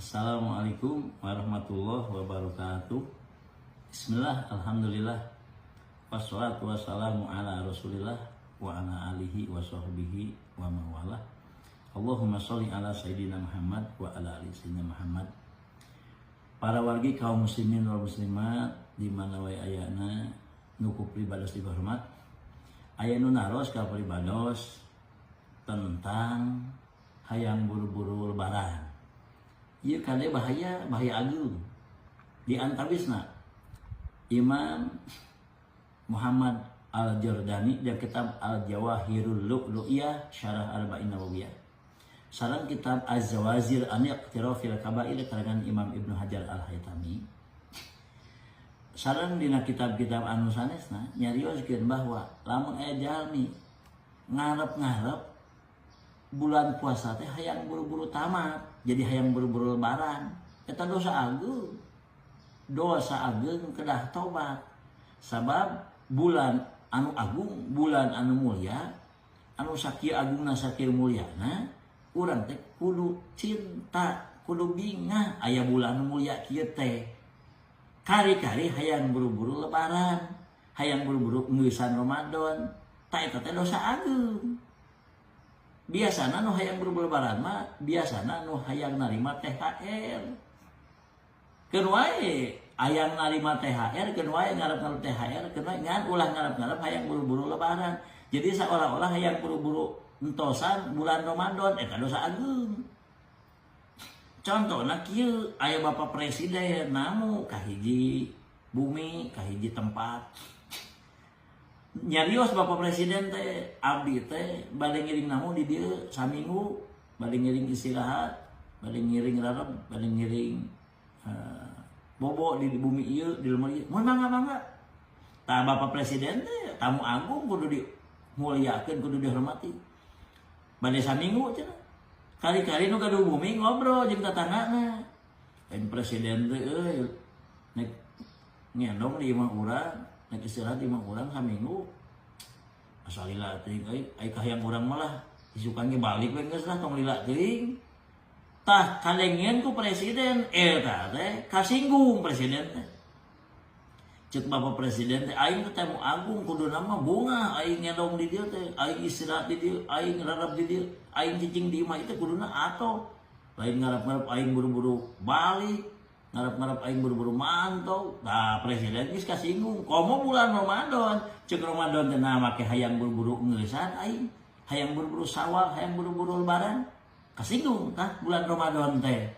Assalamualaikum warahmatullahi wabarakatuh. Bismillah, alhamdulillah. Wassalatu wassalamu ala rasulillah wa ala alihi wa sahbihi wa mawalah. Allahumma sholli ala Sayyidina Muhammad wa ala ali Sayyidina Muhammad. Para wargi kaum muslimin wal muslimat di mana wae ayana, nu ku pribados dihormat. Aya nu naros ka pribados tentang hayang buru-buru lebaran. Ieu kade bahaya, bahaya agung. Di antawisna Imam Muhammad Al-Jordani dan kitab Al-Jawahirul Lu'lu'iyah Syarah Arba'in Nawawiyah. Sareng kitab Az-Zawajir an Iqtirafil Kabair karangan Imam Ibnu Hajar Al-Haytami. Sareng dina kitab-kitab anu sanesna nyarioskeun bahwa lamun aya jalmi ngarep-ngarep bulan puasa teh hayang buru-buru tamat, jadi hayang buru-buru lebaran, eta dosa agung. Dosa agung, kedah tobat. Sabab bulan anu agung, bulan anu mulia, anu sakieu agungna, sakieu muliana, urang teh kudu cinta, kudu bingah aya bulan anu mulia kieu teh. Kari-kari hayang buru-buru lebaran, hayang buru-buru ngeusan Ramadan, tah eta teh dosa agung. Biasana nu hayang buru-buru lebaran mah biasana nu hayang narima THR. Keun wae hayang narima THR, keun wae ngarep-ngarep THR, keun wae, ngan ulah ngarep-ngarep hayang buru-buru lebaran. Jadi seolah-olah hayang buru-buru entosan bulan Ramadan, eta dosa agung. Contohna kieu, aya Bapak Presiden namu ka hiji bumi, ka hiji tempat. Nyarios Bapak Presiden teh, "Abdi teh bade ngiring namu di dieu saminggu, bade ngiring istirahat, bade ngiring rareb, bade ngiring bobo di bumi ieu, di lemur ieu." "Mun mangga, mangga." Tah, Bapak Presiden teh tamu agung, kudu dimuliakeun, kudu dihormati. Bade saminggu cenah. Kali-kali nu gaduh bumi ngobrol jeung tatanggana, "Lain presiden teh euy nek ngendong di imah urang, nek istirahat di imah urang saminggu, asa lila teuing euy. Ai kahayang urang malah isukan ge balik we, geus lah, tong lila teuing." Tah, kadengean ku presiden eta teh, kasinggung presiden teh. Cek Bapak Presiden teh, "Aing teh tamu agung, kuduna mah bungah aing ngendong di dieu teh, aing istirahat di dieu, aing rarab di dieu, aing cicing di imah itu kuduna atoh, lain ngarep-ngarep aing buru-buru balik, ngarep-ngarep aing buru-buru mantau." Tah, presiden geus kasinggung. Komo bulan Ramadan, cek Ramadan teh, "Nah, make hayang buru-buru ngeusan aing, hayang buru-buru Sawal, hayang buru-buru lebaran." Kasinggung tah bulan Ramadan teh.